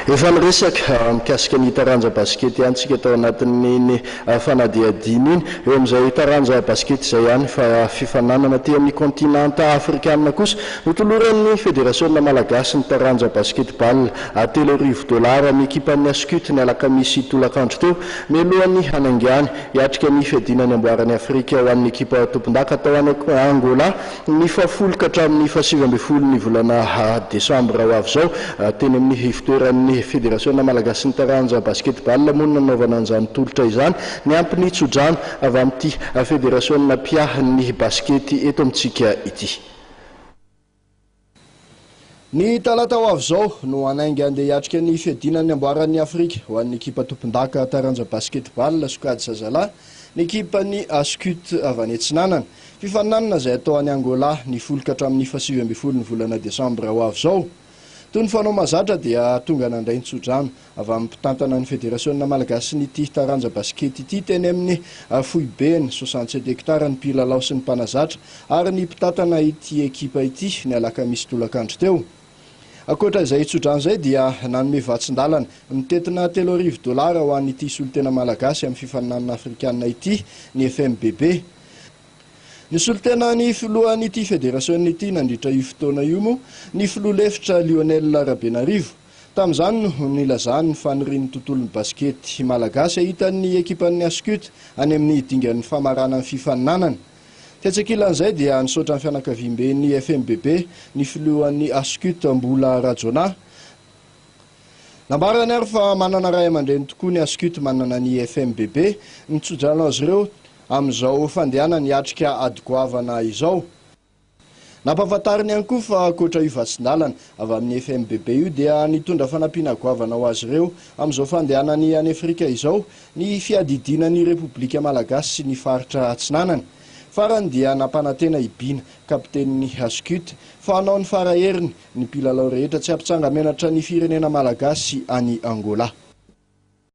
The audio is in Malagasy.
Efa niresaka mikasika ny taranja basikety ihany tsika tao anatin'iny fanadihadiana iny. Eo amin'izay taranja basikety izay ihany fa fifaninanana aty amin'ny kontinanta afrikanina kosa notoloran'ny federasiona malagasy ny taranja basketball 3000 dolara ny ekipan'ny Ascut ny alakamisy tolakandro teo mialohan'ny hanaingany hiatrika ny fiadiana ny amboaran'i Afrika ho an'ny ekipa tompondaka atao any Angola ny fahafolo ka hatramin'ny faha-19 ny volana desambra ho avy izao. Teny amin'ny ivontoeran'ny federasiona malagasin'ny taranja basketball moa no nanaovana an'izany tolotra izany, niampy ny tsodrano avy amin'ity federasiona mpiahy ny basikety eto amintsika ity. Ny talata ho avy izao no hanainga handeha hiatrika ny fiadiana ny amboaran'i Afrika ho an'ny ekipa tompondaka taranja basketball sokajy zazalahy ny ekipan'ny Ascut avy any Atsinanana. Fifaninanana izay hatao any Angola ny 10 ka hatramin'ny faha-19 ny volana desambra ho avy izao. Toy ny fanao mahazatra dia tonga nandray ny tsodrano avy amin'ny mpitantana ny federasiona malagasin'ity taranja basikety ity teny amin'ny foibeny 67 hectares ny mpilalao sy ny mpanazatra ary ny mpitantana ity ekipa ity ny alakamisy tolakandro teo. Ankoatra izay tsodrano izay dia nanome vatsin-dalana mitentina 3000 dolara ho an'ity solontena malagasy amin'ny fifaninanana afrikanina ity ny FMBB. Nisolo tena ny filohan'ity federasiona ity nandritra io fotoana io moa ny filoha lefitra Lionel Rabenarivo. Tamin'izany no nilazany ny fanirian'ny tontolon'ny basikety malagasy hahita ny ekipan'ny Ascut any amin'ny dingan'ny famaranan'ny fifaninanana. Tetsy ankilan'izay dia nisaotra ny fianakaviamben'ny FMBB ny filohan'ny Ascut Mbola Rajaonah. Nambarany ary fa manana ray aman-dreny tokoa ny Ascut manana ny FMBB, mitsodrano azy ireo amin'izao fandehanany hiatrika ady goavana izao. Nampahafantariny ihany koa fa ankoatra io vatsin-dalana avy amin'ny FMBB io dia nitondra fanampiana goavana ho azy ireo amin'izao fandehanany any Afrika izao ny fiadidiana ny Repoblika Malagasy sy ny faritra Atsinanana. Farany dia nampanantena i Bina, kapitenin'ny Ascut, fa hanao ny fara heriny ny mpilalao rehetra tsy hampitsanga-menatra ny firenena malagasy any Angola.